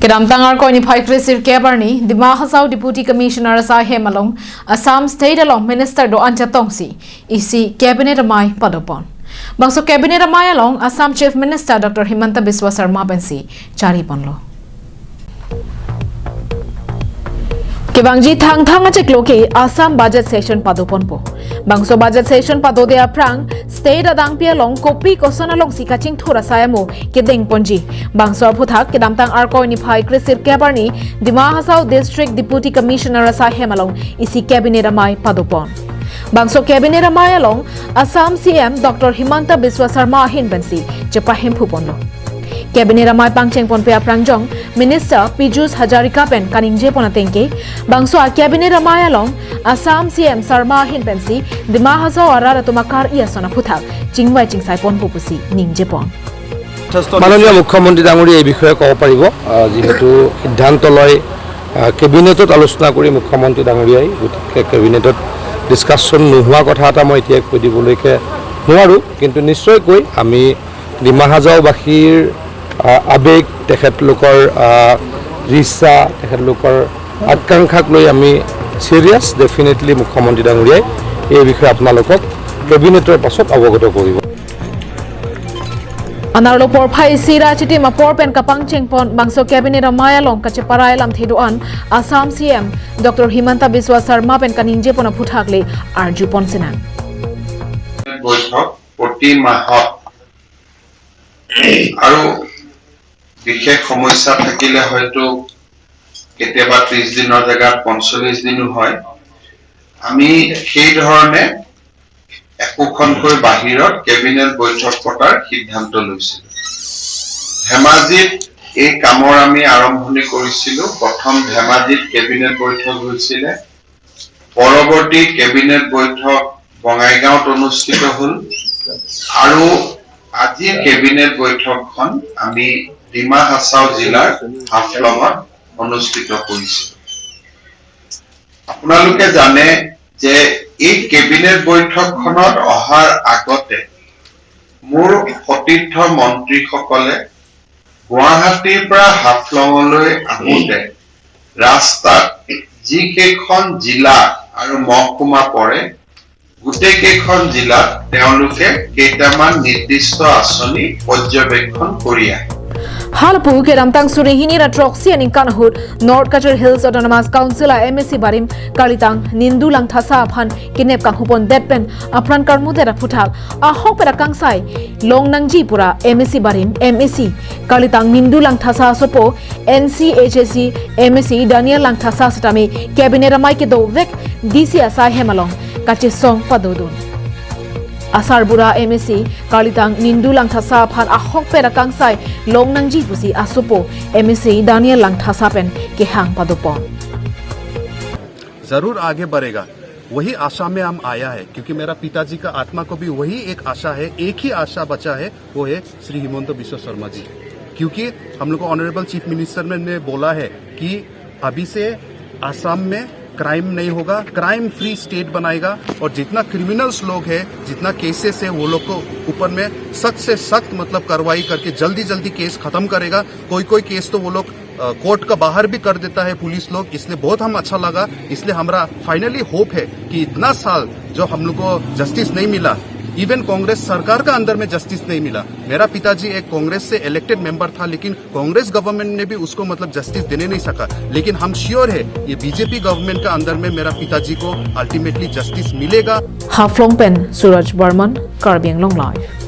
Kedamtang Ar Koi ni Phai Krisir Kebarni Dima Hasao Deputy Commissioner Sahe Malong Assam State along Minister do Anja Tongsi isi Cabinet Amai Padopon. Bangso Cabinet Amai along Assam Chief Minister Dr. Himanta Biswa Sarma pensi chari ponlo. Kebangji thang thang achek loke Assam Budget Session padopon po. Bangso Budget Session padode aprang state adang pia long kopi koson along sikaching thura sayamo kedeng ponji. Bangso phuthak kedamtang Ar Koi ni Phai Krisir Kebarni Dima Hasao District Deputy Commissioner Sahem along isi Cabinet Amai padopon. Bangso Cabinet Amai along Assam CM Dr. Himanta Biswa Sarma hin bensi chepahim phuponlo. Cabinet amai pangcheng pon pea prangjong Minister Pijush Hazarika pen kaningje pona tengke bangso a Cabinet amai along Assam CM Sarma hin pensi Dima Hasao arara tumakar ia sona phuthak chingwai chingsai pon pupusi ningje pon. মাননীয় মুখ্যমন্ত্ৰী ডাঙৰীয়া এই বিষয়ে ক'ব পাৰিব, যিহেতু সিদ্ধান্ত লয় কেবিনেটত আলোচনা কৰি মুখ্যমন্ত্ৰী ডাঙৰীয়াই, গতিকে কেবিনেটত ডিছকাশ্যন নোহোৱা কথা এটা মই এতিয়া কৈ দিবলৈকে নোৱাৰোঁ, কিন্তু নিশ্চয়কৈ আমি ডিমা হাজাওবাসীৰ আৱেগ, তেখেতলোকৰ ইচ্ছা, তেখেতলোকৰ আকাংক্ষাক লৈ আমি চিৰিয়াছ। ডেফিনেটলি মুখ্যমন্ত্ৰী ডাঙৰীয়াই এই বিষয়ে আপোনালোকক কেবিনেটৰ পাছত অৱগত কৰিব। Anarlo por phai sira chiti ma por pen kapang chengpon bangso cabinet amaya long kache parai lam theduan Assam CM Dr. Himanta Biswa Sarma pen kaningje pona phuthakle arju pon sina. বৈঠক প্ৰতি মাহত আৰু বিশেষ সমস্যা থাকিলে হয়তো কেতিয়াবা 30 দিনৰ জেগাত 45 দিনো হয়। আমি সেই ধৰণে একোখনকৈ বাহিৰত কেবিনেট বৈঠক পতাৰ সিদ্ধান্ত লৈছিলো। ধেমাজিত এই কামৰ আমি আৰম্ভণি কৰিছিলো। প্ৰথম ধেমাজিত কেবিনেট বৈঠক হৈছিলে, পৰৱৰ্তী কেবিনেট বৈঠক বঙাইগাঁৱত অনুষ্ঠিত হ'ল আৰু আজিৰ কেবিনেট বৈঠকখন আমি ডিমা হাছাও জিলাৰ হাফলঙত অনুষ্ঠিত কৰিছিলো। আপোনালোকে জানে যে এই কেবিনেট বৈঠকখনত অহাৰ আগতে মোৰ সতীৰ্থ মন্ত্ৰীসকলে গুৱাহাটীৰ পৰা হাফলঙলৈ আহোঁতে ৰাস্তাত যিকেইখন জিলা আৰু মহকুমা পৰে গোটেইকেইখন জিলাত তেওঁলোকে কেইটামান নিৰ্দিষ্ট আঁচনি পৰ্যবেক্ষণ কৰি আহে। Halpu Kedamtang Surihini ra Troxy aning Kanahut North Cachar Hills Autonomous Council a MSc Barim Kalitang Nindu Lang Thasa Phan Kinep Kang Hupon Deadpen Apran Karmude ra Phuthak Ahok pera Kangsai Long Nangji Pura MSc Barim MSc Kalitang Nindu Lang Thasa Sopo NCHSC MSc Daniel Lang Thasa Satami Cabinet Amai ke do vek DC Asai Hemalong Kache Song Padodun Asar Bura MSc Kalitang Nindu Lang Thasa Phan Ahok pera Kangsai Long Nangji Pusi Asopo MSc Daniel Lang Thasa pen ke hang padopon. जरूर आगे बढ़ेगा, वही आशा में हम आया है, क्योंकि मेरा पिताजी का आत्मा को भी वही एक आशा है, एक ही आशा बचा है, वो है श्री हिमंत बिश्व शर्मा जी। क्योंकि हम लोग को ऑनरेबल चीफ मिनिस्टर ने बोला है कि अभी से असम में क्राइम नहीं होगा, क्राइम फ्री स्टेट बनाएगा और जितना क्रिमिनल्स लोग हैं, जितना केसेस है, वो लोग को ऊपर में सख्त से सख्त मतलब कार्रवाई करके जल्दी जल्दी केस खत्म करेगा। कोई कोई केस तो वो लोग कोर्ट का बाहर भी कर देता है पुलिस लोग, इसलिए बहुत हम अच्छा लगा। इसलिए हमारा फाइनली होप है कि इतना साल जो हम लोग को जस्टिस नहीं मिला, इवन कांग्रेस सरकार का अंदर में जस्टिस नहीं मिला। मेरा पिताजी एक कांग्रेस से इलेक्टेड मेंबर था, लेकिन कांग्रेस गवर्नमेंट ने भी उसको मतलब जस्टिस देने नहीं सका। लेकिन हम श्योर है ये बीजेपी गवर्नमेंट का अंदर में मेरा पिताजी को अल्टीमेटली जस्टिस मिलेगा। Haflong pen Suraj Barman, Karbi Anglong Live.